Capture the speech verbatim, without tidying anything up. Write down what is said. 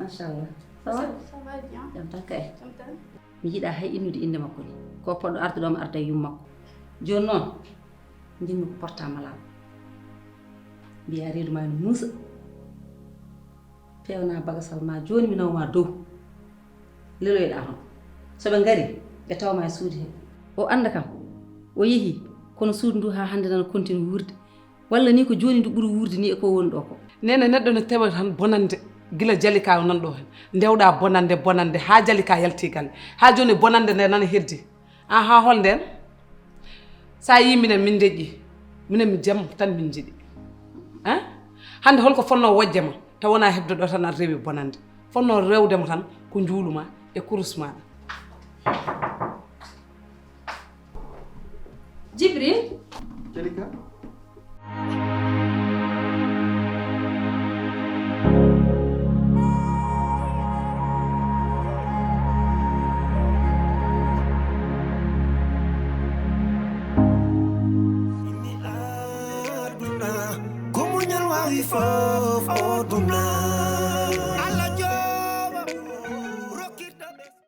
Machallah. Ça va? Ça va bien. Jam tan kay. Jam tan. Mi yiɗa hay innude innde makko ni. Ko poɗɗo arde ɗo mi arda yum makko. Jooni noon, njiɗmi ko portable am. Mbiya reedu ma ene muusa. Peewna bagasal ma jooni mi nawa ma dow. Leloyɗa toon. So ɓe ngari, ɓe tawa ma e suudu he. O annda kam. O yehi, kono suudu ndu haa hannde nana kontini wuurde. Walla ni ko jooni ndu ɓuri wuurde ni e ko woni ɗo ko. Neene, neɗɗo ne tewa tan bonande, gila Jalika o nan ɗo hen. Ndewɗa bonande, bonande, haa Jalika yalti galle. Haa jooni bonande nde nana heddi. An haa hol nden? Sa yi minen min deƴƴi, minen mi jam tan min njiɗi. Hein? Hannde holko fonno wojje ma, taw wona hebde ɗo tan aɗa rewi bonande. Fonno rewde ma tan ko njuulu ma e kurus maɗa. Jibril. Jalika. Ko muñal wawi fof o ɗum na.